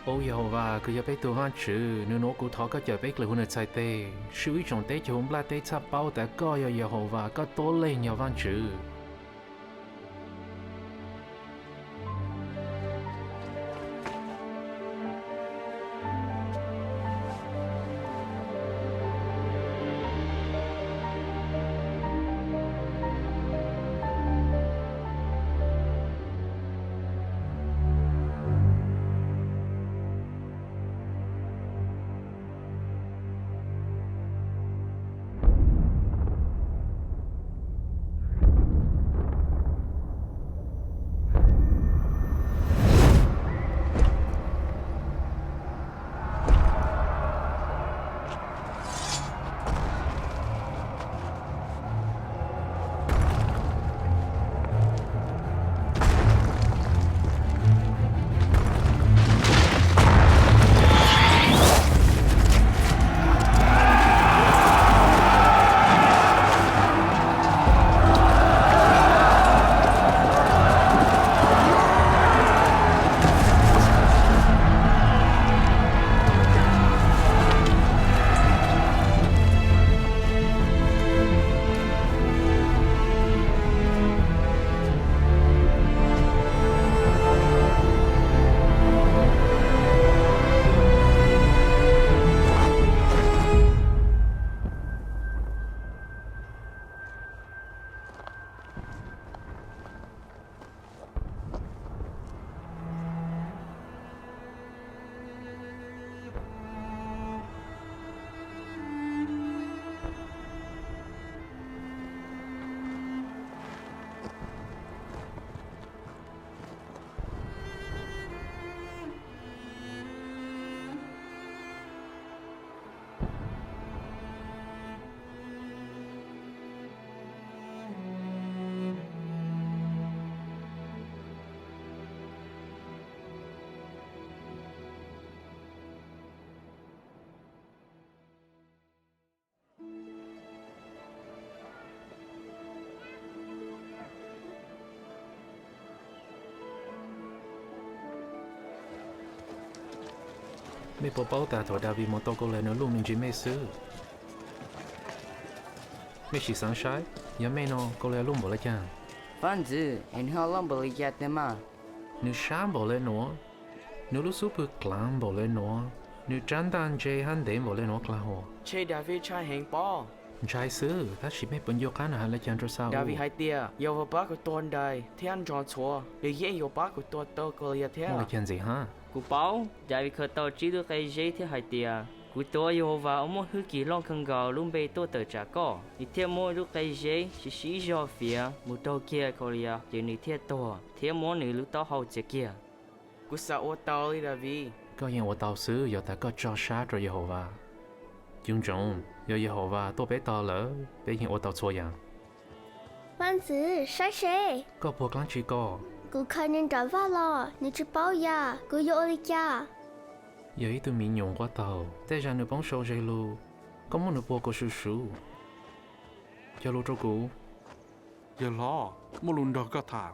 Au Yehauvas, koj yog peb tug Vajtswv, nws nuav kuv thov koj cawm peb dlawg huv nws txhais teg, sib ua ib tsoom teb chaws huv nplaj teb txhaj paub tas koj yog Yehauvas, koj tuab leeg yog Vajtswv. Mej puas paub tas thaum Daviv mus tau Kaulais nws luj me ntsis mej xwb? Mej sim xaav saib, yog mej no Kaulais luj npaum le caag? Vaaj ntxwv, es nwg ho loj npaum le caag tiag mas? Nws sab npaum le nuav, nws lub xub pwg dlaav npaum le nuav, nws rab ntaj ntse hab ntev npaum le nuav dlaag huv. Ntshe Daviv tshaib heev pob. Ntshai xwb, tab sis mej puas nco qab nws has le caag rua Xa-ules? Daviv hais tias, Yauhas pab kuv tua nrais thiab nrog ntxhuav, nws yeej yuav pab kuv tua tau Kaulais thiab. Muaj le caag ntxiv hab? Kuv paub, Daviv khaws tau tsib lub qe zeb thiab hais tias, Kuv tuav Yauhas uas muaj hwj chim loj kawg nkaus lub npe tuaj tawm tsam koj, nws thiaj muab lub qe zeb sib sib zog fiav mus raug kiag Kaulais, ces nws thiaj tuag thiab muab nws lub taub hau txiav kiag. Kuv xav ua tau li Daviv. Koj yeej ua tau xwb yog tas koj tso sab rua Yauhas. Cim ntsoov, yog Yauhas tuaj peb tog lawm, peb yeej ua tau txhua yaam. Vaaj ntxwv, saib seb. Koj puag dlaab tsi ko? Kuv khaws nws nram vaj los, nws tsi paub ya, kuv yuav ua li cas? Yog ib tug miv nyuas nquab taug, tej zag nws poob sau zes lug, koj muab nws puag kuv suv suv. Cog lug rua kuv. Yawg hlob, muaj lug nrog koj tham.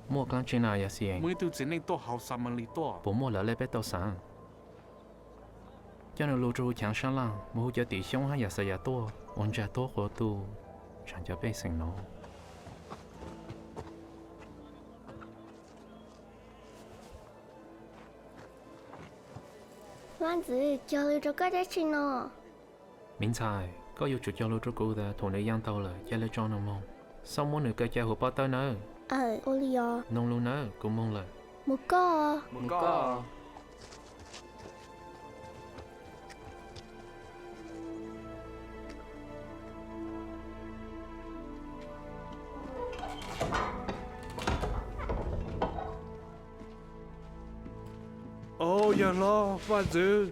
Muaj dlaab tsi na Yaxayee? Muaj ib tug txiv neej tuaj hauv Xamalis tuaj. Puas muaj lawv le peb tau xaav? Coj nws lug rua huv Chaav Sab Laaj, moog hu cov tim xyoob hab Yaxayas tuaj ua ntsa tuab qhuav tu tsaam cov pej xeem no. Vaaj ntxwv, cog lug rua koj dlaab tsi no? Miv ntxhais, koj yuav tsum cog lug rua kuv tas thaum nws yaa tau lawm ca le tso nws moog. Xob muab nws kaw ca huv pob tawb nawb. Aw, ua li os. Noog lug nawb, kuv moog lawm. Mus koj. Au, yawg hlob, vaj ntxwv.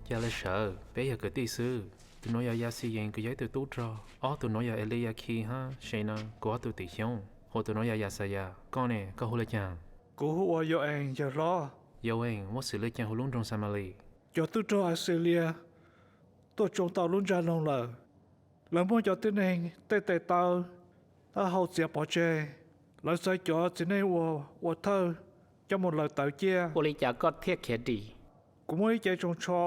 Ca le sawv, peb yog kwv tij xwb. Tus nuav yog Yaxayees, kws yog ib tug tub rog. Ob tug nuav yog Eliyakhis hab Senas, kuv ob tug tim xyoob. Hos tus nuav yog Yaxayas. Koj ne, koj hu le caag? Kuv hu ua Yau-ees, yawg hlob. Yau-ees, muaj xwm le caag huv lub nroog Xamalis? Cov tub rog Axilias tuaj tsoo tau lub ntsa noog lawm. Lawv muab cov tib neeg tej tes taw taub hau txiav pov tseg. Lawv txais cov txiv neej uas ua thawj coj mus lawv tawv ciaj. Ua li cas koj thiaj khiav dim? Kuv muaj ib ce tsoos tsho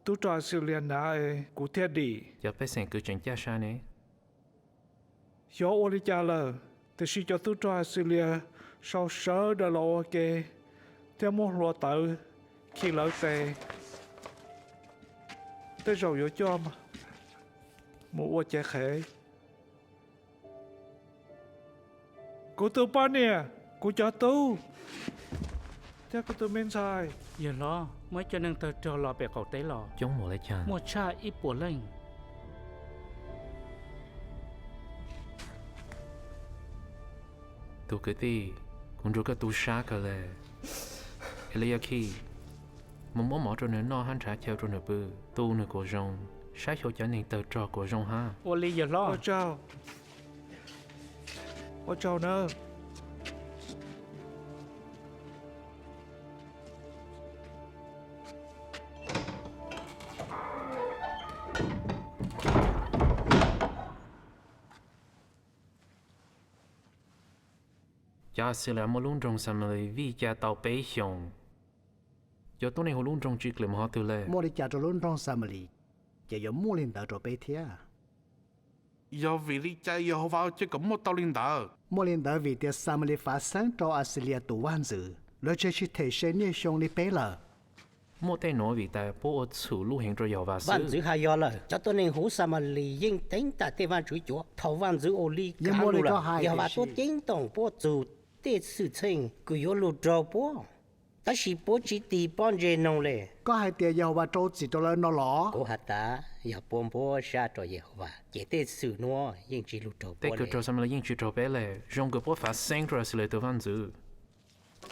tub rog Axilias hnav es kuv thiaj dim. Cov pej xeem kwv tseem caj sab ne. Xyov ua li cas lawm, tiam sis cov tub rog Axilias sau sawv daws los ua ke thiab muab hluav taws khi lawv tes. Tej zaum yuav coj mus ua cev qhev. Kuv tus poj niam, kuv cov tub, thiab kuv tus me ntxhais. Yawg hlob, muaj ib co neeg tawg rog los pem qaum teb los. Coob npaum li cas? Muaj tshaj ib puas leej. Tus kwv tij, kuv nrog koj tu siab kawg li. Eliyakhis, mus muab mov rau nws noj hab nrhav chaw rau nws pw. Tu nws kom zoo, saib xyuas cov neeg tawg rog kom zoo hab. Ua li yawg hlob. Ua tsaug nawb. Cov Axilias muaj lub nroog Xamalis vij caj tau peb xyoos. Cov tuab neeg hauv lub nroog tsis dlim mus qhov twg li. Muaj li cas rau lub nroog Xamalis, ces yuav muaj li ntawd rau peb thiab. Yog vim li cas Yehauvas cia kom muaj tau li ntawd? Muaj li ntawd vim tias Xamalis fav xeeb rau Axilias tus vaj ntxwv, lawv tseem tsis them se niaj xyoo li peb lawm. Muaj tej nuav vim tas puab ua txhum luj heev rau Yehauvas xwb. Vaj ntxwv has yog lawm, cov tuab neeg huv Xamalis yeej teev tas tej vaj ntxwv cuav. Thaum vaj ntxwv Ulij kav lug lawm, Yehauvas tuaj ceeb toom puab txug tej xwm txheej kws yuav lug raug puab, tab sis puab tsis tig pob ntseg noog le. Koj hais tias Yehauvas rau txim rau lawv no los? Kuv has tas yog puab npuab sab rau Yehauvas ces tej xwm nuav yeej tsis lug raug puab le. Tej kws raug Xamalis yeej tsis raug peb le, zoo kws puab fav xeeb rau Axilias tus vaj ntxwv.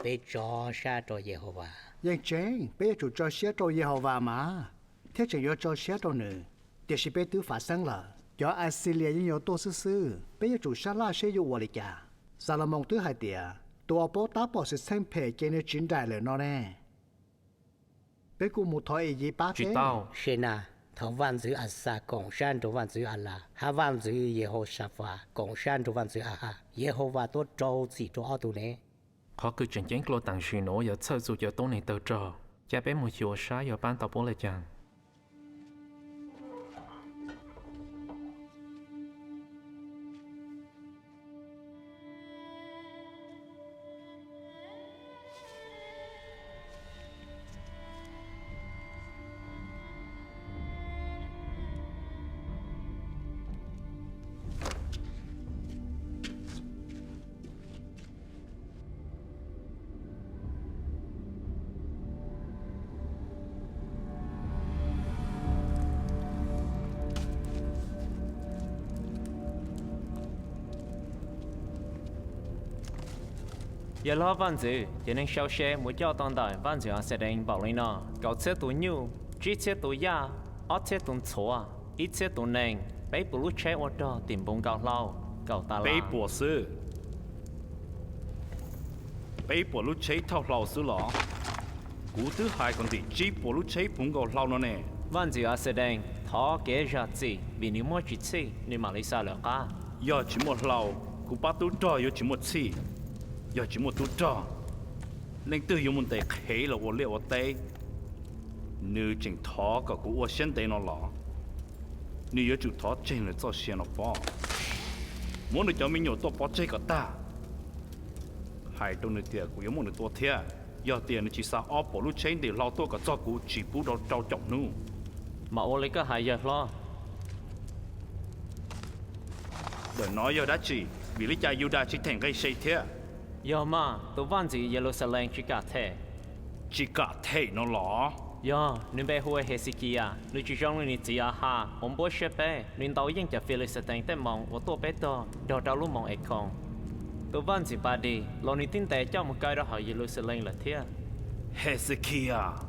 Peb tso sab rau Yehauvas. Yeej tseeb, peb yuav tsum tso siab rau Yehauvas mas, thiab tseem yuav tso siab rau nws. Tiam sis peb twb fav xeeb lawm, cov Axilias yeej yuav tuaj xwb xwb, peb yuav tsum sab laj seb yuav ua li cas. Xalamoos twb hais tias tus uas paub tab pom xwm txheej phem ces nws tsiv nraim lawm no ne. Peb kuj mus thov Iyiv pab peb. Seb na, thaum vaj ntxwv Axas koom sab nrug vaj ntxwv Alas hab vaj ntxwv Yehausafas koom sab nrug vaj ntxwv Ahas, Yehauvas tuaj rau txim rau ob tug ne. Qhov kws tseem ceeb dlua taam sim nuav yog txhawj txug cov tuab neeg tawg rog. Ca peb mus xyuas sab yuav paab tau puab le caag. Yawg hlob vaj ntxwv, ces neeg sau se mus coj tau ntawm vaj ntxwv Axadees npaum li no: kaum txhiab tus nyuj, tsib txhiab tus yaj, ob txhiab tus ntxhuav, ib txhiab tus nees, peb puas lub tsheb ua rog tim npoo nkaus hlau, kaum tas las. Peb puas xwb. Peb puas lub tsheb thauj hlau xwb los? Kuv twb hais kom ntim tsib puas lub tsheb puv nkaus hlau no ne. Vaj ntxwv Axadees, thov kev zam txim vim nws muab tsis txhij nws mam li xa lawv qab. Yog tsis muaj hlau, kuv pab tub rog yuav tsis muaj txhij. Yog tsis muaj tub rog, leej twg yuav mus ntes qhev los ua liaj ua teb? Nws tseem thov kom kuv ua siab ntev no los? Nws yuav tsum thov tseg nws txoj sia no pob. Muab nws cov me nyuam tua pov tseg kom tag. Hais rau nws tias kuv yuav muab nws tua thiab, yog tias nws tsis xa ob puas lub tsheb ntim hlau tuaj kom txog kuv tsis pub rau rau caum hnub. Mas ua li koj hais yawg hlob. Ntawm no yog dab tsi? Vim li cas Yudas tsis them nqe se thiab? Yog mas, tus vaj ntxwv Yeluxalees tsis kam them. Tsis kam them no los? Yog, nws npe hu ua Hexekias, nws tsis zoo li nws txiv Ahas uas npuab siab peb. Nws ntaus yeej cov Filixitees tej moos uas tuaj peb tog nrog rau lub moos Ekhoos. Tus vaj ntxwv Padis los nws twb ntes coj mus kaw rau hauv Yeluxalees lawm thiab. Hexekias,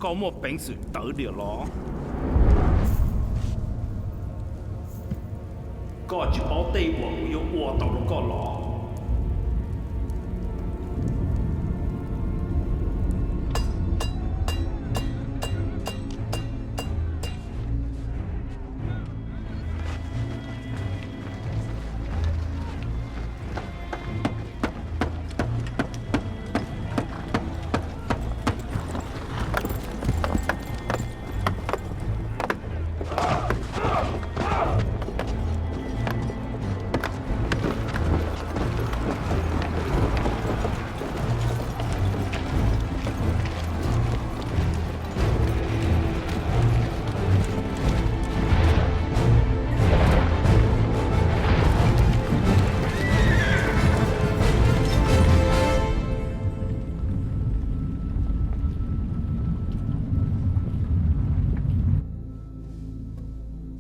koj muaj peev xwm tawv diam los? Koj tsis paub tej uas kuv yuav ua tau rau koj los?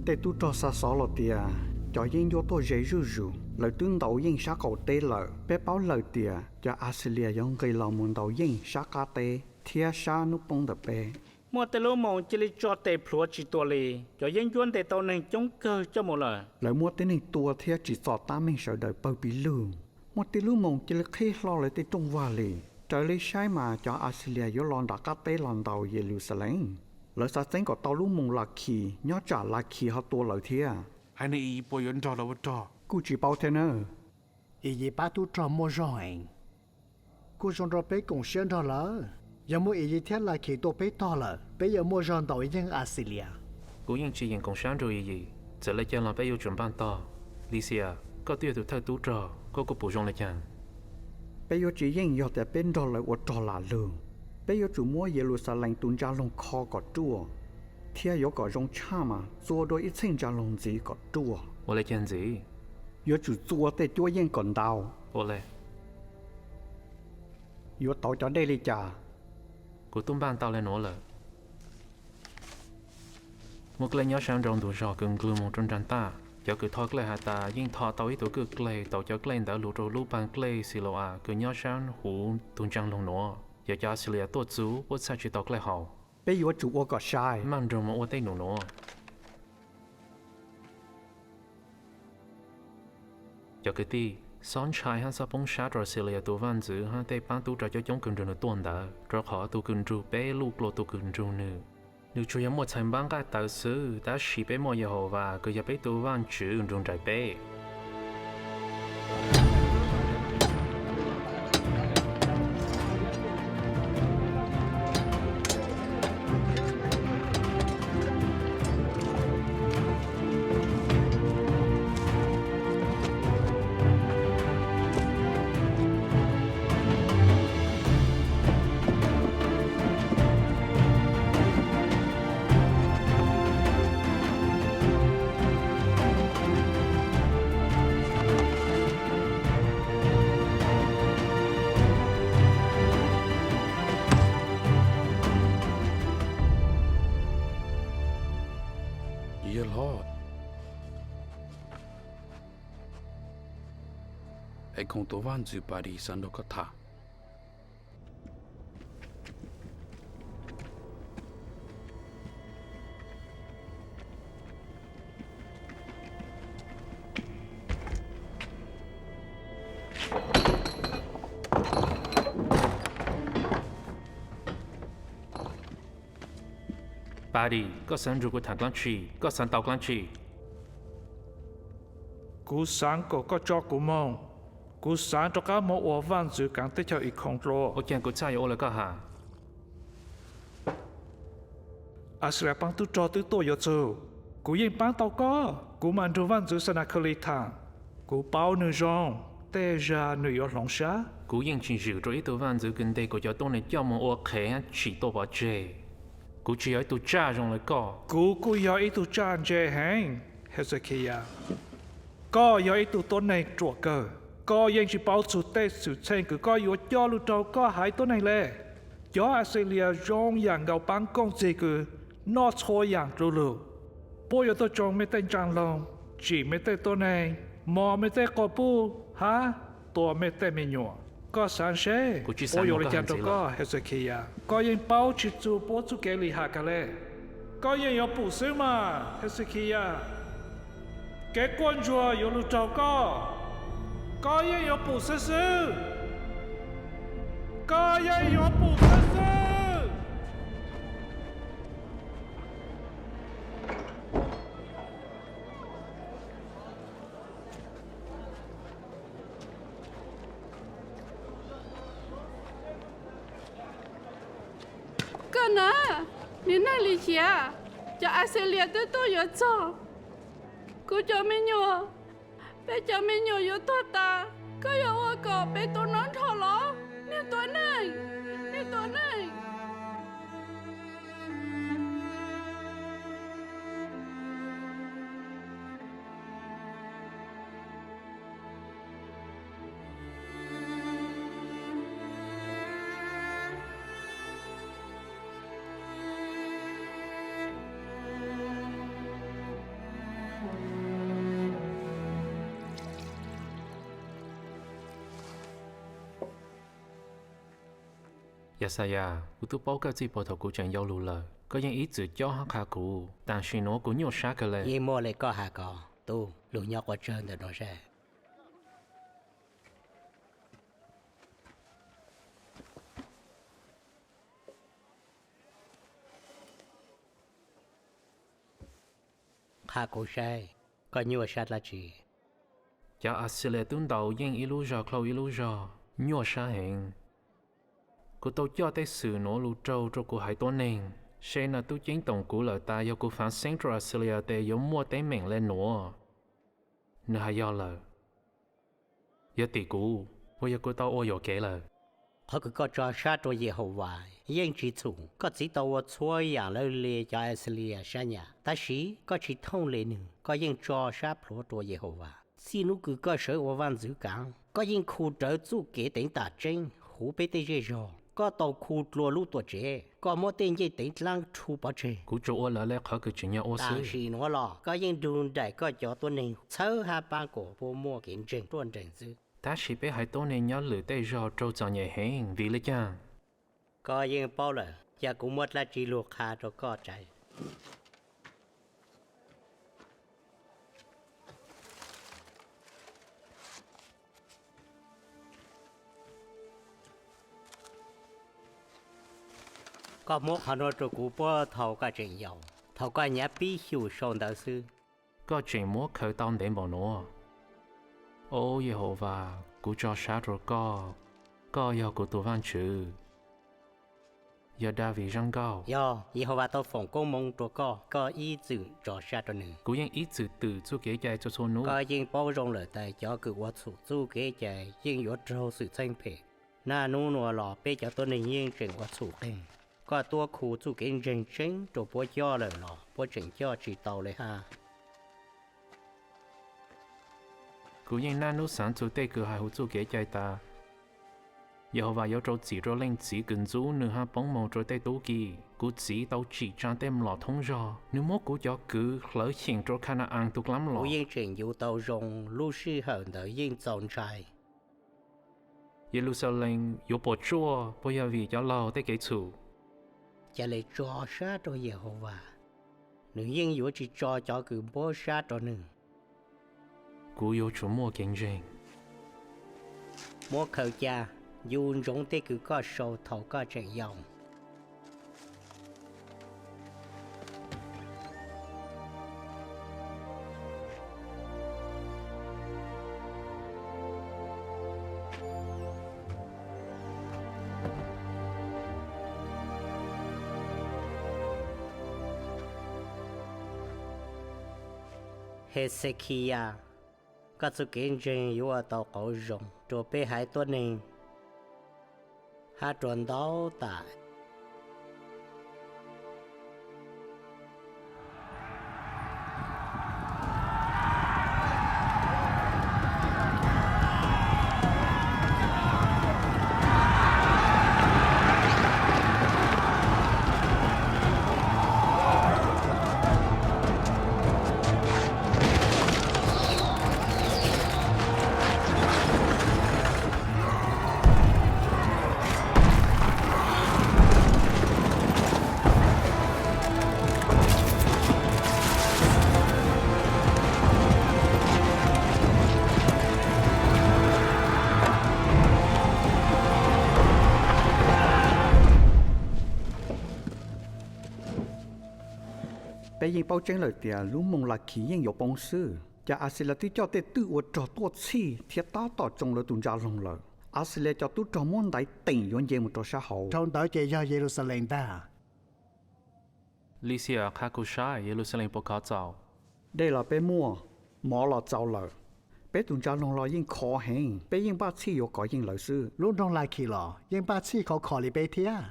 Tej tub rog xa xov los tias cov yeeb ncuab tuaj ze zuj zus, lawv twb ntaus yeej sab qaum teb lawm. Peb paub lawm tias cov Axilias yuav nqis los mus ntaus yeej sab qab teb thiab sab hnub poob ntawm peb. Muaj tej lub moos cia li tso tes plhuav tsis tua li. Cov yeeb ncuab ntes tau neeg coob kawg coj mus lawm. Lawv muab tib neeg tua thiab tsim txom tab meeg sawv daws pawg pib lug. Muaj tib lub moos cia li qhib hlo lawv tej rooj vag li. Raws li saib mas cov Axilias yuav los nram qab teb los ntaus Yeluxalees. Lawv xav txeeb kom tau lub moos Lakhis, nyob tsam Lakhis ho tua lawv thiab. Haiv neeg Iyiv puas yuav nrog lawv ua rog? Kuj tsis paub thiab nawb. Iyiv pab tub rog muaj zog heev. Kuj zoo rau peb koom siab nrog lawv. Yog muaj Iyiv thiab Lakhis tua peb tog lawm, peb yuav muaj zog ntaus yeej Axilias. Kuv yeej tsis yeem koom sab nrog Iyiv. Txawm li cas los peb yuav tsum npaj tog. Lixia, koj twb yog tus thawj tub rog, koj kuj pum zoo li cas? Peb yuav tsis yeej yog tias peb nrog lawv ua rog lam lug. Peb yuav tsum muab Yeluxalees tus ntsa loog kho kom ruaj, thiab yuav kom zoo tshaj mas txua dua ib txheej ntsa loog ntxiv kom ruaj. Ua li cas ntxiv? Yuav tsum txua tej cuab yeej kom ntau. Ua li. Yuav tauv cov dej li cas? Kuv twb npaj tau li nuav lawm. Muaj dlej nyob sab nraud ntug zog kws nqlwg moog rua nraag taj. Cov kws tho dlej has tas yeej tho tau ib tug kwj dlej tauv cov dlej ntawd lug rua lub paag dlej Xi-lu-as kws nyob sab huv tug ntsaa loog nuav. Yog cov Axilias tuaj txug puab txhaj tsis tau dlej haus. Peb yuav tsum ua kom sai. Maj nrug moog ua tej num nuav. Cov kwv tij, xob ntshai hab xob poob sab rua Axilias tus vaaj ntxwv hab tej paab tub rog coob coob kws nrug nwg tuaj ntawd, rua qhov tug kws nrug peb luj dlua tug kws nrug nwg. Nwg tsuas yog muaj txhais npaab nqaj tawv xwb, tab sis peb muaj Yehauvas kws yog peb tug Vaajtswv nrug nraim peb. Yawg hlob, Ekhoos tus vaaj ntxwv Paris xav nrug koj tham. Paris, koj xav nrug kuv tham dlaab tsi? Koj xav tau dlaab tsi? Kuv xaav kom koj tso kuv moog. Kuv xaav rov qab moog ua vaaj ntxwv kaav teb chaws Ekhoos dlua. Ua caag kuv txhaj yuav ua le koj has? Axilias paab tub rog twb tuaj yuav txug. Kuv yeej paab tau koj, kuv mam nrug vaaj ntxwv Xanakhalis tham. Kuv paub nwg zoo, tej zag nwg yuav hloov sab. Kuv yeej tsis zwm rua ib tug vaaj ntxwv kws nteg kuv cov tuab neeg coj moog ua qhev hab tsim tuaj pov tseg. Kuv tsis yog ib tug tsaj zoo le koj. Kuv kuj yog ib tug tsaj ntse heev, Hexekiyas. Koj yog ib tug tuab neeg ruam kawg. Koj yeej tsis paub txug tej xwm txheej kws koj yuav coj lug raug koj haiv tuab neeg le. Cov Axilias zoo yaam nkaus paab kooj txig kws noj txhua yaam du lug. Puab yuav tuaj tsoo mej tej ntsaa loog, tsim mej tej tuab neeg, mos mej tej quas puj hab tua mej tej me nyuam. Koj xaav seb puab yuav ua le caag rua koj, Hexekiyas? Koj yeej paub tsis txug puab txuj kev lim ham kag le. Koj yeej yuav pum xwb mas, Hexekiyas. Kev quaj ntsuag yuav lug raug koj. Koj yeej yuav pum xwb xwb. Koj yeej yuav pum xwb xwb. Koj na, nwg neeg li hiav. Cov Axilias twb tuaj yuav txog kuv cov me nyuam. Peb cov me nyuam yuav tuag tas, koj yuav ua kom peb tuag nrho los? Niag tuam neeg, niag tuam neeg. Yaxayas, kuv twb paub koj txij puag thaum kuv tseem yau lug lawm. Koj yeej ib txwm cob hab qha kuv, tam sim nuav kuv nyuaj sab kawg le. Yeej muaj le koj has ko, tub, lug nyob quav tsawg ntawm no saib. Qha kuv saib, koj nyuaj sab dlaab tsi? Cov Axilias twb ntaus yeej ib lub zog dlhau ib lub zog, nyuaj sab heev. Kuv tau coj tej xwm nuav lug raug rua kuv haiv tuab neeg, se nwg tub ceeb toom kuv lawm tas yog kuv faav xeeb rua Axilias tes yuav muaj teeb meem le nuav. Nwg has yog lawm. Yog tim kuv, puas yog kuv tau ua yuam kev lawm? Qhov kws koj tso sab rua Yehauvas yeej tsi txhum. Koj txiv tau ua txhua yaam lawv le cov Axilias sab nyam, tab sis koj tsi thooj le nwg, koj yeej tso sab plhuav rua Yehauvas. Txij nub kws koj sawv ua vaaj ntxwv kaav, koj yeej khu rawv txuj kev teev tam tseeb huv peb tej zej zog. Koj tau khu dlua lub tuam tsev, koj muab tej ncej teev dlaab rhu pov tseg. Kuv tsuas ua lawv le qhov kws tsim nyog ua xwb. Tam sim nuav los koj yeej nrug nraim koj cov tuab neeg txhawb hab paab kuas puab muaj kev ntseeg ruaj nreeg xwb. Tab sis peb haiv tuab neeg nyob lwm tej zog raug txom nyem heev, vim le caag? Koj yeej paub lawm, ca kuv muab dlaab tsi lug qha rua koj saib. Koj muab qhov nuav rua kuv puab thaus koj tseem yau, thaus koj nyav pib xyum sau ntawv xwb. Koj tseem muab khaws tau ntev npaum nuav. Au Yehauvas, kuv tso sab rua koj, koj yog kuv tug Vaajtswv, yog Daviv zaj nkauj. Yog, Yehauvas tau foom koob moov rua koj, koj ib txwm tso sab rua nwg. Kuv yeej ib txwm twm txuj kev cai txhua txhua nub. Koj yeej paub zoo lawm tas cov kws ua txhum txuj kev cai yeej yuav raug xwm txheej phem. Naj nub nuav los peb cov tuab neeg yeej tseem ua txhum qeeg. Koj tuab khu txuj kev ntseeg tseeb rua puab coj lawm los puab tseem coj tsi tau le hab. Kuv yeej naj nub xaav txug tej kws hais huv txuj kev cai tas. Yehauvas yuav rau txim rua leej txiv kws ntxub nwg hab poob moog rua tej tub ki. Kuv txiv tau tsim tsaa tej mlom thoob zog, nwg muab kuv cov kwv hlawv xyeem rua Khana-as tug dlaab mlom. Kuv yeej tseem ncu tau zoo, lub sij hawm ntawd yeej txaus ntshai. Yeluxalees yuav puam tsuaj puas yog vim cov laug tej kev txhum? Ca le tso sab rua Yehauvas, nwg yeej yuav tsi tso cov kws npuab sab rua nwg. Kuv yuav tsum muaj kev ntseeg. Muab khaws ca, ncu ntsoov tej kws koj sau thaus koj tseem yau. Hexekhiyas, koj txuj kev ntseeg yuav ua tau qauv zoo rua peb haiv tuab neeg hab rua ntau tam. Peb yeej paub tseeb lawm tias lub moos Lakhis yeej yuav poob xwb. Cov Axilias twb coj tej twj ua rog tuaj txhij thiab tab tom tsoo lawv tus ntsa loog lawm. Axilias cov tub rog muab ntaiv teem yuav nce mus rau sab hauv. Dhau ntawd ces yog Yeluxalees ntag. Lisias, qha kuv saib, Yeluxalees puas khov txaus? Dej los peb muaj, mov los txaus lawm, peb tus ntsa loog los yeej khov heev, peb yeej npaj txhij yuav kov yeej lawv xwb. Lub nroog Lakis los yeej npaj txhij khov kho li peb thiab.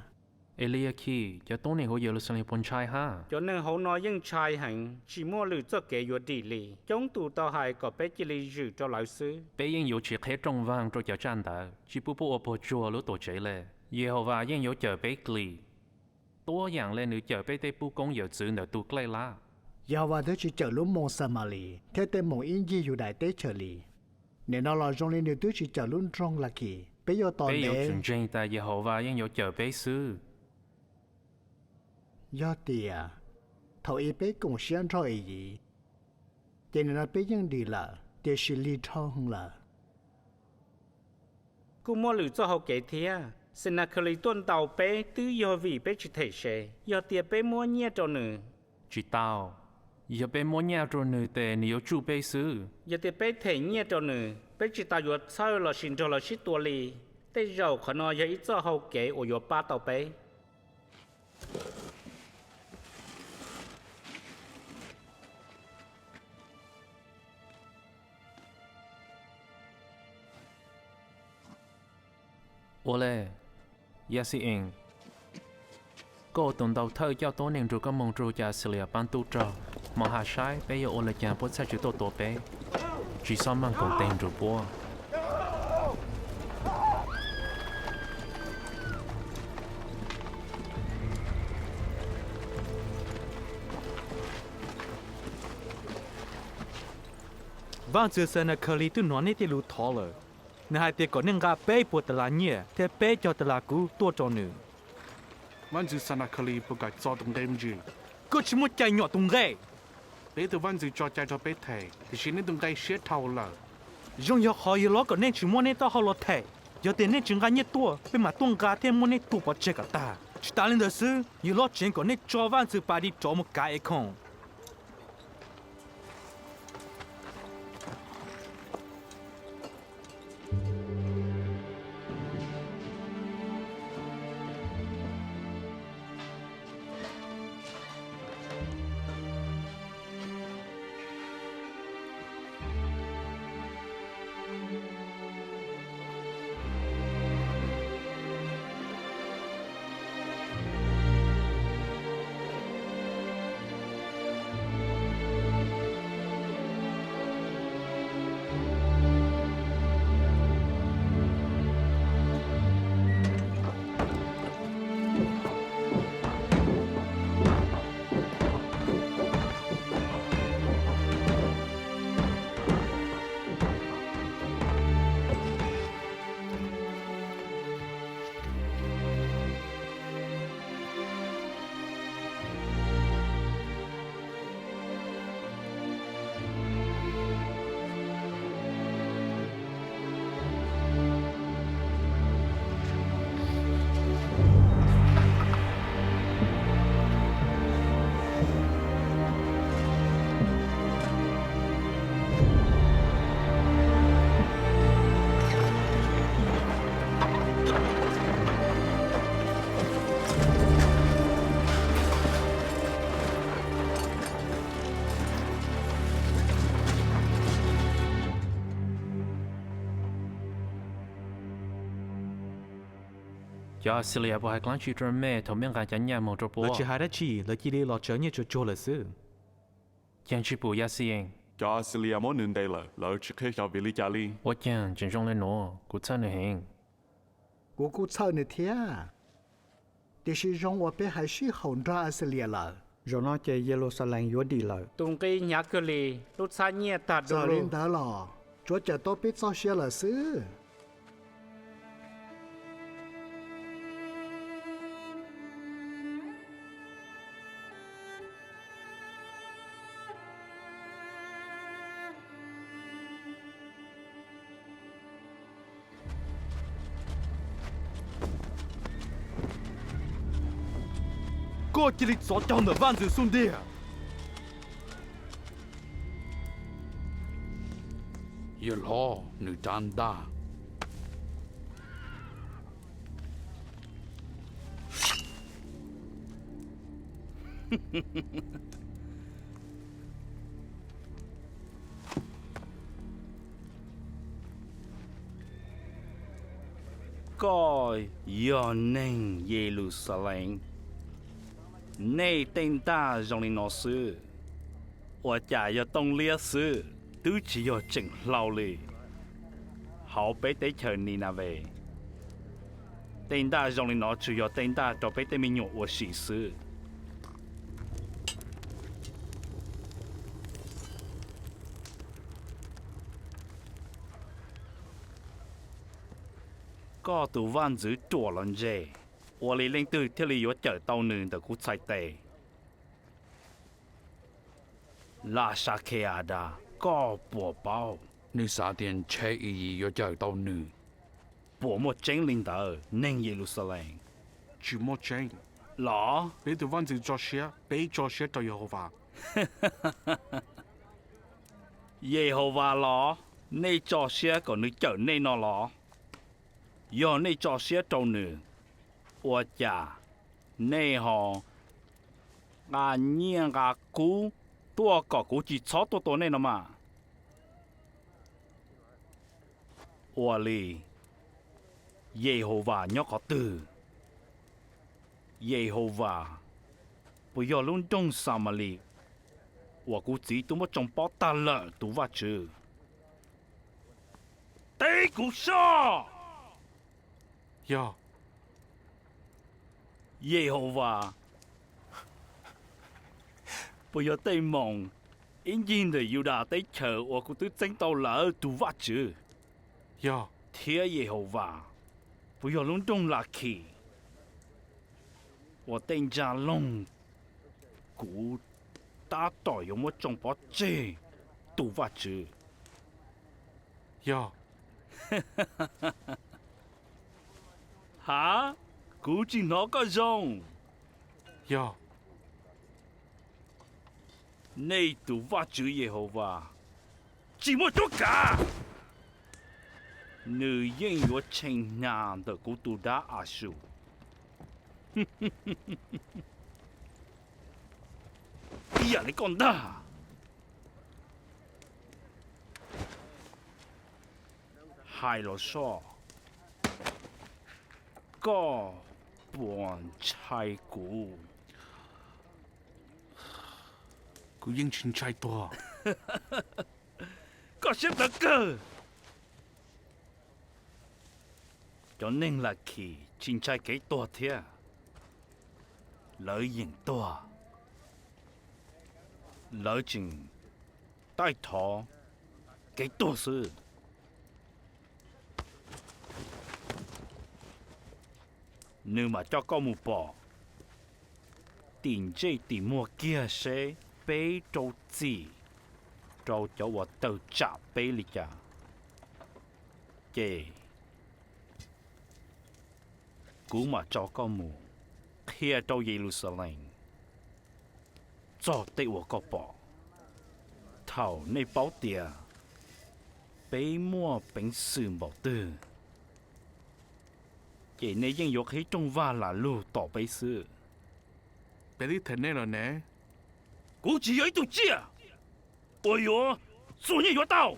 Eliakhis, cov tuab neeg hauv Yeluxalees puas ntshai hab? Cov neeg hauv no yeej ntshai heev, tsis muaj lwm txoj kev yuav dim li. Coob tus tau hais kom peb cia li zwm rau lawv xwb. Peb yeej yuav tsis qheb rooj vag rau cov tsaj ntawd, tsis pub puab ua puas tsuag lub tuam tsev le. Yehauvas yeej yuav cawm peb dlim, tuab yaam le nws cawm peb tej pub koob yawm txwv ntawm tus dlej lab. Yehauvas twb tsis cawm lub moos Xamalis thiab tej moos ib ncig Yudais teb chaws li. Nim no los zoo li nws twb tsis cawm lub nroog Lakis. Peb yuav tos ntev. Peb yuav tsum ntseeg tas Yehauvas yeej yuav cawm peb xwb. Yog tias thaum ub peb koom siab nrog Iyiv, ces nim no peb yeej dim lawm, tiam sis lig dhau heev lawm. Kuj muaj lwm txoj hau kev thiab. Xenakhalis tuaj ntaus peb twb yog vim peb tsis them se. Yog tias peb muab nyiaj rau nws. Tsis tau. Yog peb muab nyiaj rau nws tes nws yuav tsuj peb xwb. Yog tias peb them nyiaj rau nws, peb tsis tas yuav txhawj lossis nrog lawv sib tua li. Tej zaum qhov no yog ib txoj hau kev uas yuav pab tau peb. Ua le, Yaxi-ees, koj ua tus ntaus thawj coj tuab neeg nrug koj moog rua cov Axilias paab tub rog. Moog has saib peb yuav ua le caag puab txhaj tsi tuaj tua peb. Tsi xob maaj koom teg nrug puab. Vaajntxwv Xenakhalis twb nov nej tej lus thov lawm. Nws hais tias kom nej nqa peb puas tas las nyiaj thiab peb caug tas las kuv tuaj rau nws. Vaajntxwv Xenakhalis puas kam txo tus nqe me ntsis? Koj tsi muaj cai nyom tus nqe. Peb tug vaajntxwv tso cai rua peb them, tiam sis nej tus nqe siab dhau lawm. Zoo yog qhov yawg hlob kom nej tsis muab nej taub hau los them. Yog tias nej tsis nqa nyiaj tuaj, peb mam tuaj nqa thiab muab nej tua pov tseg kom tag. Tsis tas li ntawd xwb, yawg hlob tseev kom nej tso vaajntxwv Padis rov mus kav Ekhoos. Cov Axilias puas hais dlaab tsi rua mej thaum mej nqa cov nyaj moog rua puab? Lawv tsis hais dlaab tsi, lawv cia li los tsawv nyiaj tsuag tsuag lawm xwb. Caag tsi pum Yaxi-ees? Cov Axilias muab nws ntes lawm, lawv tsis qhia xyov vim li cas li. Ua caag tseem zoo le nuav, kuv txhawj nws heev. Kuv kuj txhawj nws thiab. Tiam sis zoo uas peb hais sib haum nrog Axilias lawm. Zaum no ces Yeluxalees yuav dim lawm. Tus nqi hnyav kawg li, lub txhab nyiaj tag du lug. Txawm li ntawd los tsuav cawm tau peb txoj sia lawm xwb. Koj cia li txov caug ntawm vaj ntxwv xub ntiag. Yawg hlob, nws rab ntaj. Koj yog neeg Yeluxalees, nej tej ntaj zoo li no xwb, ua cas yog tooj liab xwb, twb tsis yog tseem hlau li. Hauv peb teb chaws Ninaves, tej ntaj zoo li no tsuas yog tej ntaj rau peb tej me nyuam ua si xwb. Koj tus vaj ntxwv ruam los ntse, ua li leej twg thiaj li yuav cawm tau nws ntawm kuv txhais tes? Lasakheadas, koj puas paub? Nws xav tias ntshe Iyiv yuav cawm tau nws. Puas muaj tseeb li ntawd, neeg Yeluxalees? Tsis muaj tseeb los? Peb tus vaj ntxwv tso siab, peb tso siab rau Yehauvas. Yehauvas los? Nej tso siab kom nws cawm nej no los? Yog nej tso siab rau nws, ua cas nej ho nqa nyiaj nqa kub tuaj kom kuv tsis txhob tuaj tua nej no mas? Ua li, Yehauvas nyob qhov twg? Yehauvas puas yog lub nroog Xamalis uas kuv txiv twb muab tsoo pob tag lawm tus Vajtswv? Teb kuv soj! Yog. Yehauvas puas yog tej moos ib ncig ntawm Yudas teb chaws uas kuv twb txeeb tau lawm tus Vajtswv? Yog. Thiab Yehauvas puas yog lub nroog Lakhis uas tej ntsa loog kuv tab tom yuav muab tsoo pov tseg tus Vajtswv? Yog. Ha, kuv tsis hnov koj zoo. Yog. Nej tus Vajtswv Yehauvas tsis muaj cuab kav, nws yeej yuav tshee hnyav ntawm kuv tus dab Asus ib yam li koj ntag. Hais los soj, koj puas ntshai kuv? Kuv yeej tsis ntshai tuag. Koj siab tawv kawg. Cov neeg Lakhis tsis ntshai kev tuag thiab. Lawv yeem tuag, lawv tseem taij thov kev tuag xwb. Nws mam coj koj mus pom tim ntsej tim muag kiag seb peb rau txim rau cov uas tawm tsam peb li cas, ces kuv mam tso koj mus qhia rau Yeluxalees txog tej uas koj pom. Thaum nej paub tias peb muaj peev xwm npaum twg, ces nej yeej yuav qhib rooj vag lam lug tos peb xwb. Peb twb them nej lawm ne. Kuv tsis yog ib tug tsiaj uas yuav txuag nyiaj yuav tau.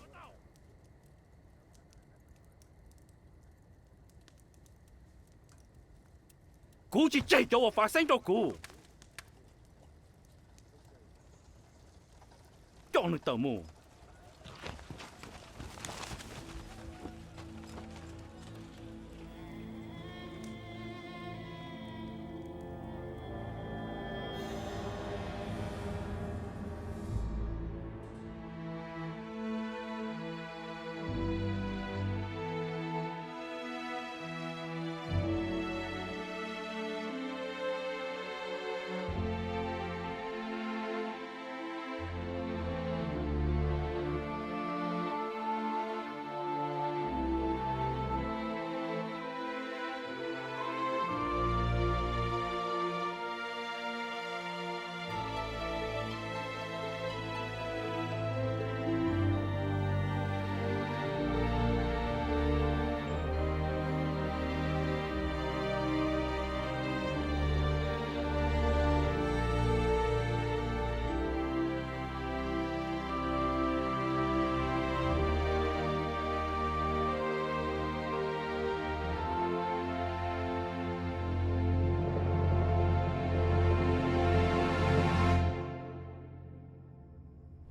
Kuv tsis tseg cov uas fav xeeb rau kuv. Coj nws tawm mus.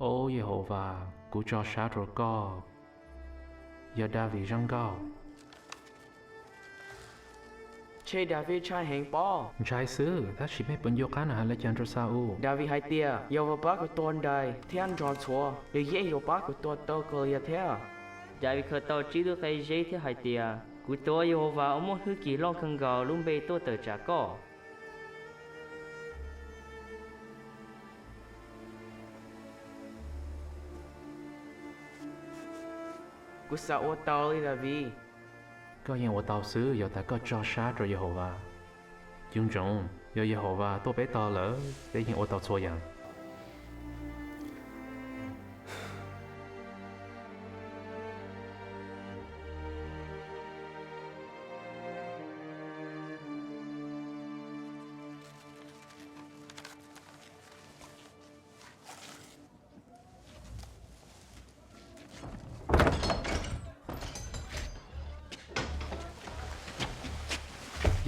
Au Yehauvas, kuv tso sab rua koj. Yog Daviv zaj nkauj. Tshe Daviv ntshai heev pob. Ntshai xwb, tab sis mej puas nco qab nws hais le caag rua Xa-ules? Daviv hais tias, Yehauvas pab kuv tua nrais thiab nrog ntxhuav, nws yeej yuav pab kuv tua tau Kalias thiab. Daviv khaws tau tsib tug qe zeb thiab hais tias, Kuv tuav Yehauvas uas muaj hwj chim loj kawg nkaus lub npe tuaj tawm tsam koj. Kuv xav ua tau li Daviv. Koj yeej ua tau xwb yog tas koj tso sab rua Yehauvas. Nco ntsoov, yog Yehauvas tuaj peb tog lawm, peb yeej ua tau txhua yaam.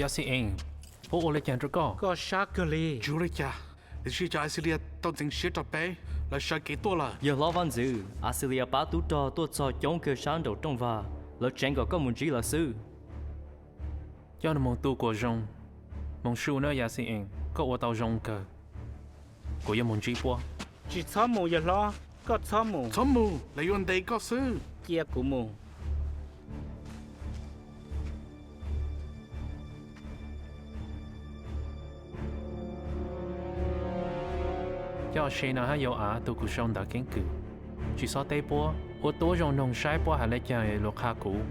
Yaxi-ees, puab ua le caag rua koj? Koj sab kawg li. Tsi ua le caag, tiam sis cov Axilias tau ntxeev siab rua peb, lawv sawv kev tuaj lawm. Yawg hlob vaj ntxwv, Axilias pab tub rog tuaj txog coob kawg sab nraum rooj vag, lawv tseev kom koj mus ntsib lawv xwb. Coj nws moog tu kuas zoo. Moog su nawb Yaxi-ees, koj ua tau zoo kawg. Kuv yuav moog ntsib puab. Tsi txhob mus yawg hlob, koj txhob mus. Txhob mus, lawv yuav ntes koj xwb. Cia kuv mus. Coj Xenahab Yau-av tug kws sau ntawv keeb kwm, tsi xob teb puab, ua tuab zoo noog saib puab hais le caag lug qha kuv.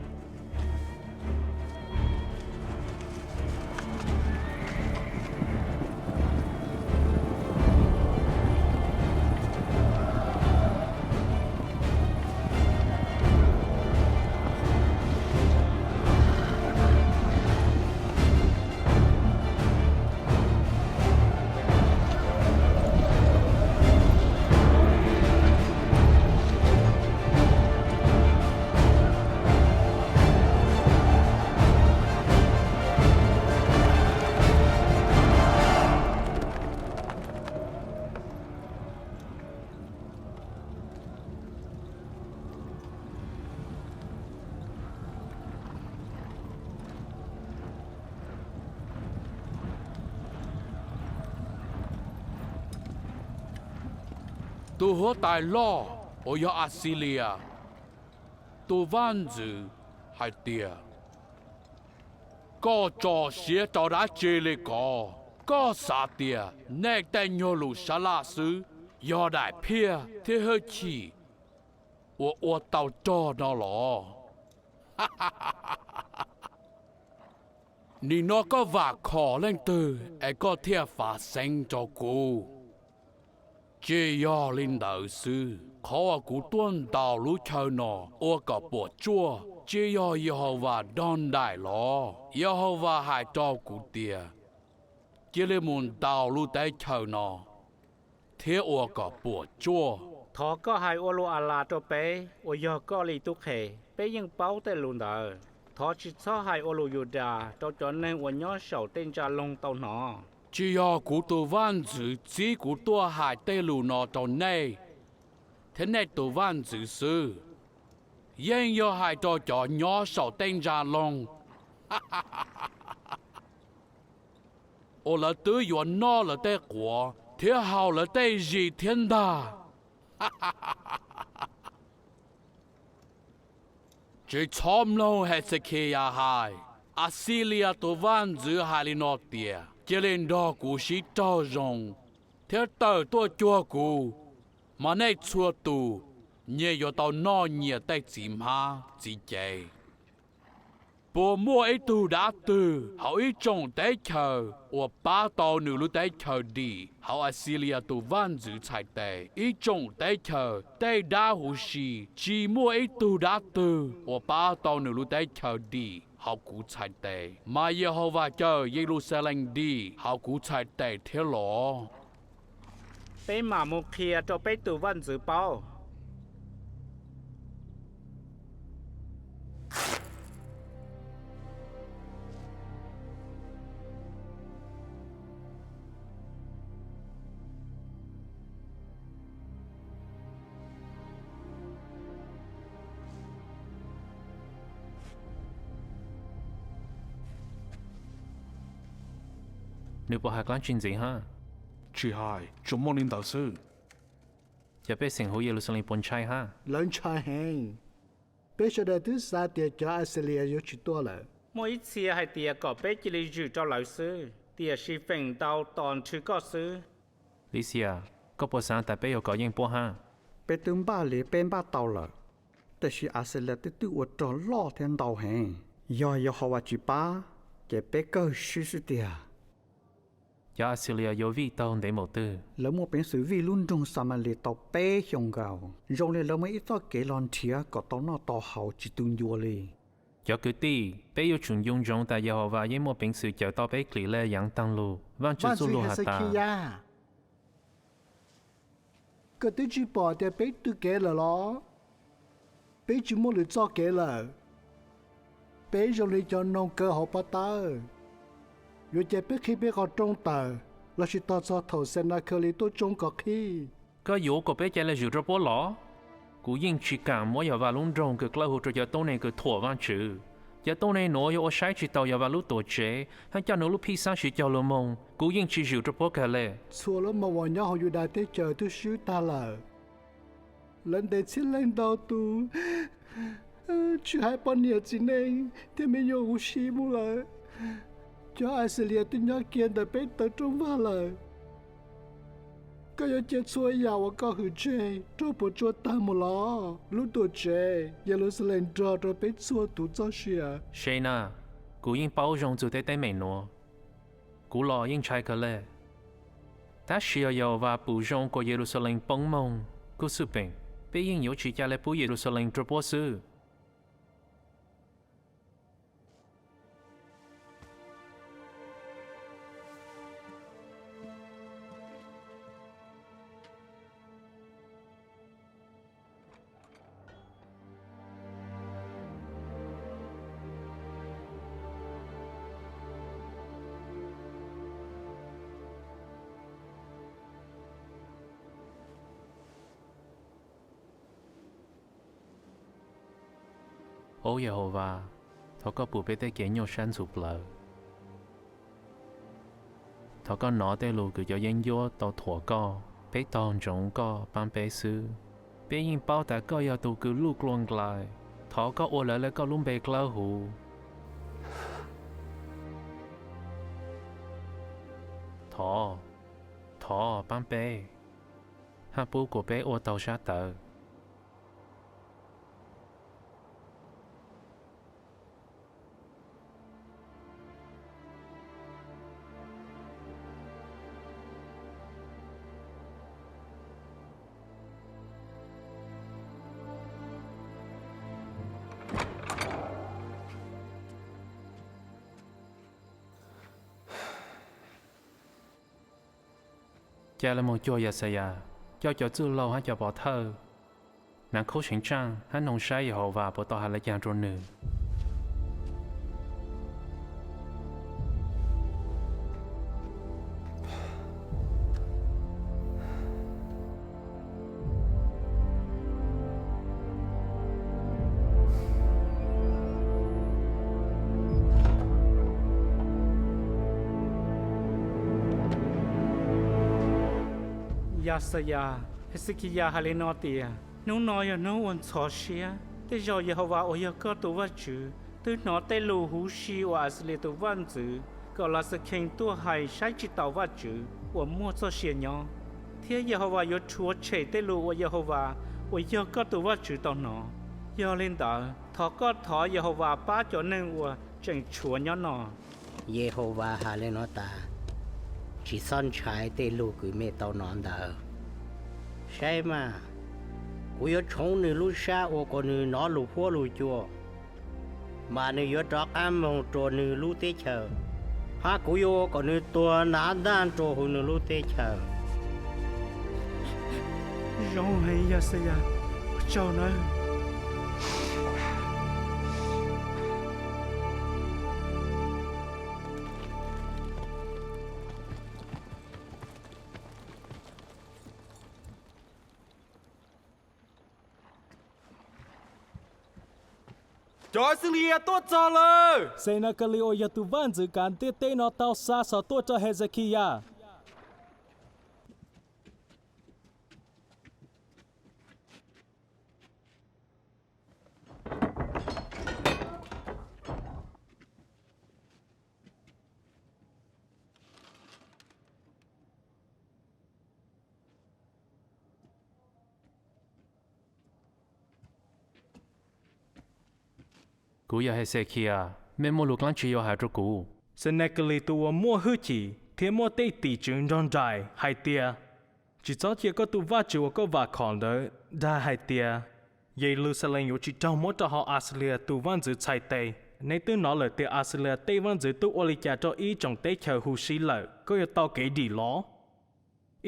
Tus huab tais loj uas yog Axilias tus vaj ntxwv hais tias, koj tso siab rau dab tsi li ko? Koj xav tias nej tej nyuag lus sab laj xwb yog daim phiaj thiab hwj chim uas ua tau rog no los? Nim no koj vam khom leej twg es koj thiaj fav xeeb rau kuv? Tsis yog li ntawd xwb, qhov uas kuv tuaj ntaus lub chaw no ua kom puas tsuaj tsis yog Yehauvas nrog nraim los? Yehauvas hais rau kuv tias, cia li mus ntaus lub teb chaws no thiab ua kom puas tsuaj. Thov koj hais ua lus As Las rau peb uas yog koj li tub qhe, peb yeej paub tej lus ntawd. Thov tsis txhob hais ua lus Yudas rau cov neeg uas nyob saum tej ntsa loog tau hnov. Tsis yog kuv tus vaj ntxwv txib kuv tuaj hais tej lus no rau nej thiab nej tus vaj ntxwv xwb, yeej yog hais rau cov nyob saum tej ntsa loog uas lawv twb yuav noj lawv tej quav thiab haus lawv tej zis thiab ntag. Tsis txhob mloog Hexekiyas hais. Axilias tus vaj ntxwv hais li no tias, cia li nrog kuv sib raug zoo thiab tawm tuaj cuag kuv, mas nej txhua tus nyias yuav tau noj nyias tej txiv hmab txiv cev. Puas muaj ib tug dab twg hauv ib tsoom teb chaws uas pab tau nws lub teb chaws dim hauv Axilias tus vaj ntxwv txhais tes? Ib tsoom teb chaws tej dab huv si, tsis muaj ib tug dab twg uas pab tau nws lub teb chaws dim hauv kuv txhais tes, mas Yehauvas cawm Yeluxalees dim hauv kuv txhais tes thiab los? Peb mam mus qhia rau peb tus vaj ntxwv paub. Nws puas hais dab tsi ntxiv hab? Tsis hais, tsuas muaj li ntawd xwb. Cov pej xeem huv Yeluxalees puas ntshai hab? Lawv ntshai heev. Peb sawv daws twb xav tias cov Axilias yuav tsis tuaj lawm. Muaj ib txhia hais tias kom peb cia li zwm rau lawv xwb, tiam sis feem ntau tos nrhw koj xwb. Lisias, koj puas xav tas peb yuav kov yeej puab hab? Peb twb npaj li peb npaj tau lawm, tab sis Axilias twb twb ua rog loj thiab ntau heev. Yog Yehauvas tsis pab, ces peb kawg swb xwb tiag. Cov Axilias yuav vij tau ntev npaum twg? Lawv muaj peev xwm vij lub nroog Xamalis tau peb xyoos nkaus. Zoo li lawv muaj ib txoj kev los nrhiav kom tau noj tau haus tsis tu ncua li. Cov kwv tij, peb yuav tsum nco ntsoov tas Yehauvas yeej muaj peev xwm cawm tau peb klim lej yaav taag lug. Vaajtswv txuj lug has tas, koj twb tsis pom tias peb tw kev lawm los? Peb tsis muaj lwm txoj kev lawm. Peb zoo li cov noog kaw hauv pob tawb. Yuav cia peb qhib peb qhov rooj tawm lossis tos txog thaum Xanakhalis tuaj tsoob kom qhib? Koj yuav kom peb ca le zwm rau puab los? Kuv yeej tsis kam muab Yehauvas lub nroog kws dlawb huv rau cov tuab neeg kws thuam Vaajtswv. Cov tuab neeg nuav yog ua saib tsis taus Yehauvas lub tuam tsev hab coj nws lub phij xaab siv cog lug moog. Kuv yeej tsis zwm rau puab kag le. Txhua lub moos uas nyob hauv Yudas teb chaws twb swb tag lawm. Lawv ntes txhiab leej ntau tus, tsis hais poj niam txiv neej thiab me nyuam huv si mus lawm. Cov Axilias twb nyob kiag ntawm peb tawm rooj vag lawm. Koj yuav cia txhua yam uas koj hwm tseg raug puas tsuaj tag mus los? Lub tuam tsev Yeluxalees nrog rau peb txhua tus txoj sia. Senas, kuv yeej paub zoo txug tej teeb meem nuav. Kuv los yeej ntshai kawg le. Tab sis yog Yehauvas pum zoo kom Yeluxalees poob moog kuj xwb peem, peb yeej yuav tsis ca le pub Yeluxalees rau puab xwb. Au Yehauvas, thov koj pum peb tej kev nyuaj sab ntxhuv plawv. Thov koj nov tej lus kws cov yeeb ncuab tau thuam koj. Peb tog ntsoov koj paab peb xwb. Peb yeej paub tas koj yog tug kws luj dlua nqlais. Thov koj ua lawv le koj lub npe dlawb huv. Thov, thov paab peb, hab pub kuas peb ua tau sab tawv. Ca le moog cuag Yaxayas, coj cov txwj laug hab cov pov thawj, hnav khaub seev tsaaj hab noog saib Yehauvas puas tau has le caag rua nwg. Yaxayas, Hexekiyas has le nuav tias, Nub no yog nub uas ntxhov siab. Tej zaum Yehauvas uas yog koj tug Vaajtswv twb nov tej lus huv si uas Axilias tug vaaj ntxwv Kaulaxakhees tuaj hais saib tsis taus Vaajtswv uas muaj txoj sia nyob, thiab Yehauvas yuav rhuav tshem tej lus uas Yehauvas uas yog koj tug Vaajtswv tau nov. Yog le ntawd, thov koj thov Yehauvas pab cov neeg uas tseem tshuav nyob no. Yehauvas has le nuav tas, Tsis txhob ntshai tej lug kws mej tau nov ntawd. Saib mas, kuv yuav tshoov nwg lub sab ua kom nwg nov lus huab lus cua, mas nwg yuav rov qaab moog rua nwg lub teb chaws, hab kuv yuav ua kom nwg tuag nav ntaag rua huv nwg lub teb chaws. Zoo heev Yaxayas, ua tsaug nawb. Cov Axilias tuaj txog lawm! Xenakalis uas yog tus vaj ntxwv kav ntiaj teb no tau xa xov tuaj rau Hexekiyas. Kuv yog Hexekiyas, mej muaj lus dlaab tsi yuav has rua kuv? Xenakalis tus uas muaj hwj chim thiab muaj tej tim tswv nrog nraim hais tias, tsis txhob cia koj tus vaj tswv uas koj vam khom ntawd dag hais tias, Yeluxalees yuav tsis raug muab rau hauv Axilias tus vaj ntxwv txhais tes. Neb twb hnov lawm tias Axilias tej vaj ntxwv tub ua li cas rau ib tsoom teb chaws huv si lawm. Koj yuav tau kev dim los.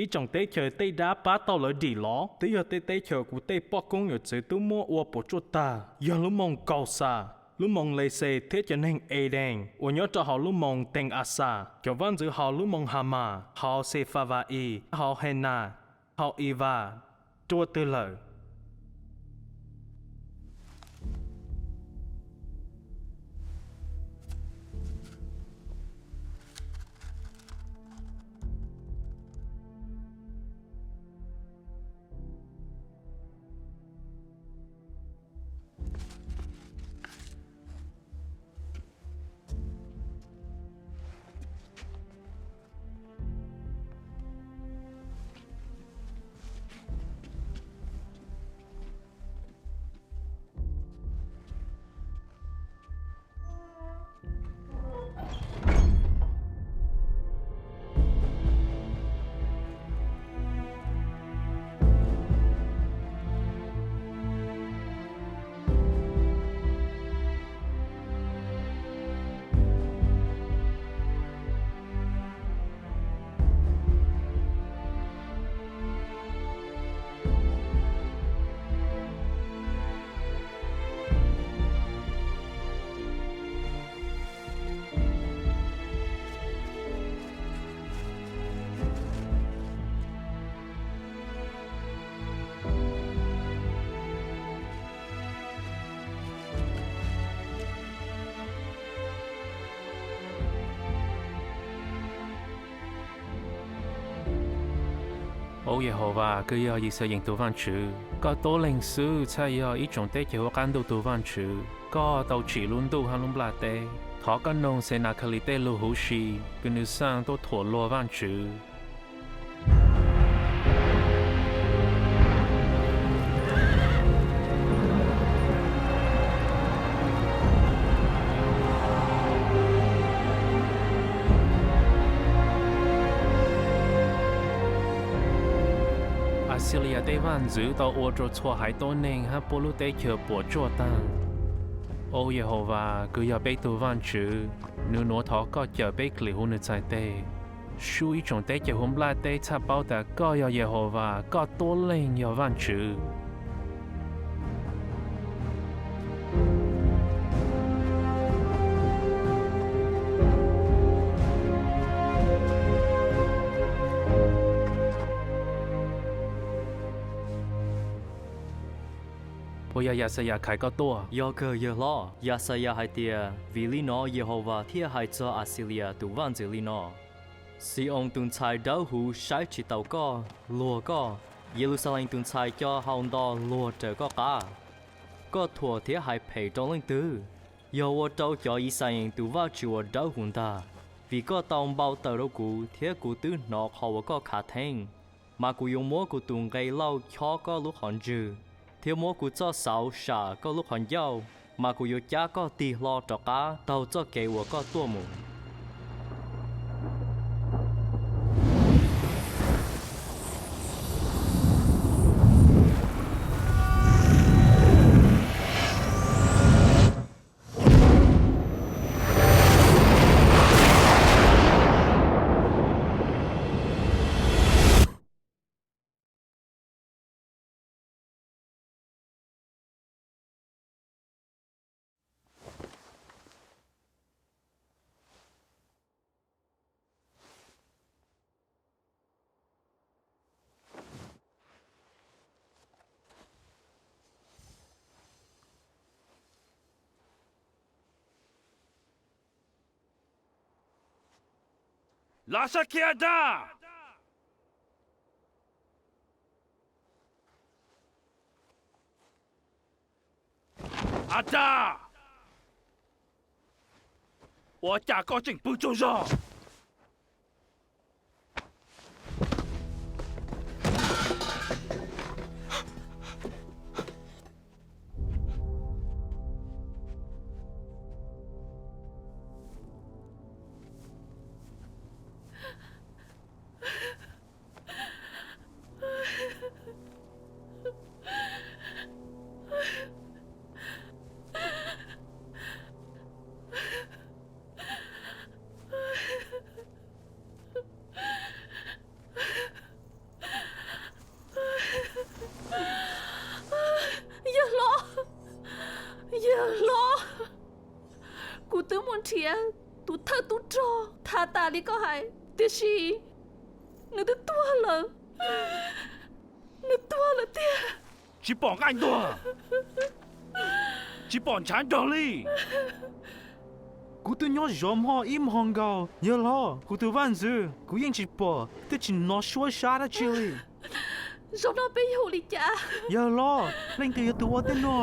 Ib tsoom teb chaws tej dab pab tau lawv dim los twb yog tej teb chaws kuv tej poj koob yawm txwv tub muab ua puas tsuaj tag, yog lub moos Kauxas, lub moos Lexes thiab cov neeg Edees uas nyob rau hauv lub moos Tees Axas, cov vaj ntxwv hauv lub moos Hamas, hauv Xefava-is, hauv Henas, hauv Ivas, rua twg lawm. Au Yehauvas, koj yog Yixalayees tus Vaajtswv, koj tuab leeg xwb txhaj yog ib tsoom teb chaws huv qaab ntuj tus Vaajtswv. Koj tau tsim lub ntuj hab lub nplaj teb. Thov koj noog Xenakhalis tej lug huv si kws nws xaaj tuaj thuam luag Vaajtswv. Axilias tej vaaj ntxwv tau ua rua txhua haiv tuab neeg hab puab lub teb chaws puam tsuaj taag. Au Yehauvas, kws yog peb tug Vaajtswv, nws nuav thov koj cawm peb dlim huv nws txhais teg. Sub ib tsoom teb chaws huv nplaj teb txhaj paub tas koj yog Yehauvas, koj tuab leeg yog Vaajtswv. Puas yog Yaxayas khaiv koj tuaj? Yog kawg yawg hlob. Yaxayas hais tias, vim li no Yehauvas thiaj hais txog Axilias tus vaaj ntxwv li no: Xi-oos tus ntxhais dawb huv saib tsis taus koj, luag koj. Yeluxalees tus ntxhais co hau nto luag raws koj qab. Koj thuam thiab hais phem rau leej twg? Yog ua rau cov Yixalayees tus Vajtswv uas dawb huv ntag. Vim koj tau npau taws rau kuv thiab kuv twb hnov qhov uas koj khav theeb, mas kuv yuav muab kuv tus nqe lauj chob koj lub qhov ntswg, thiab muab kuv txoj xauv sam koj lub qhov ncauj, mas kuv yuav cab koj tig hlo rov qab taug txoj kev uas koj tuaj mus. Lav Xab Khiab Adas! Adas! Ua cas koj tseem pw tsaug zog? Yawg hlob, yawg hlob, kuv twb mus nrhiav tus thawj tub rog tham tas li koj hais, tiam sis nws twb tuag lawm, nws tuag lawm tiag. Tsis pom nqaij ntuag, tsis pom ntshav nrog li. Kuv twb nyob zov hmo ib hmo nkaus, yawg hlob, kuv tus vaj ntxwv kuv yeej tsis pom, twb tsis hnov suab sab dab tsi li. Zaum no peb yuav ua li cas? Yawg hlob, leej twg yog tus ua tej no?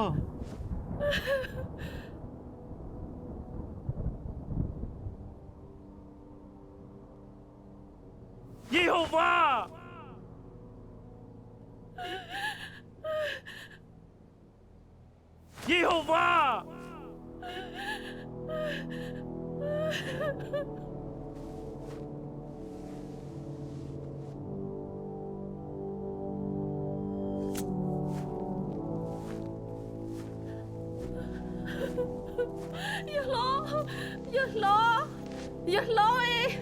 Yehauvas! Yehauvas! Yawg hlob, yawg hlob, yawg hlob es.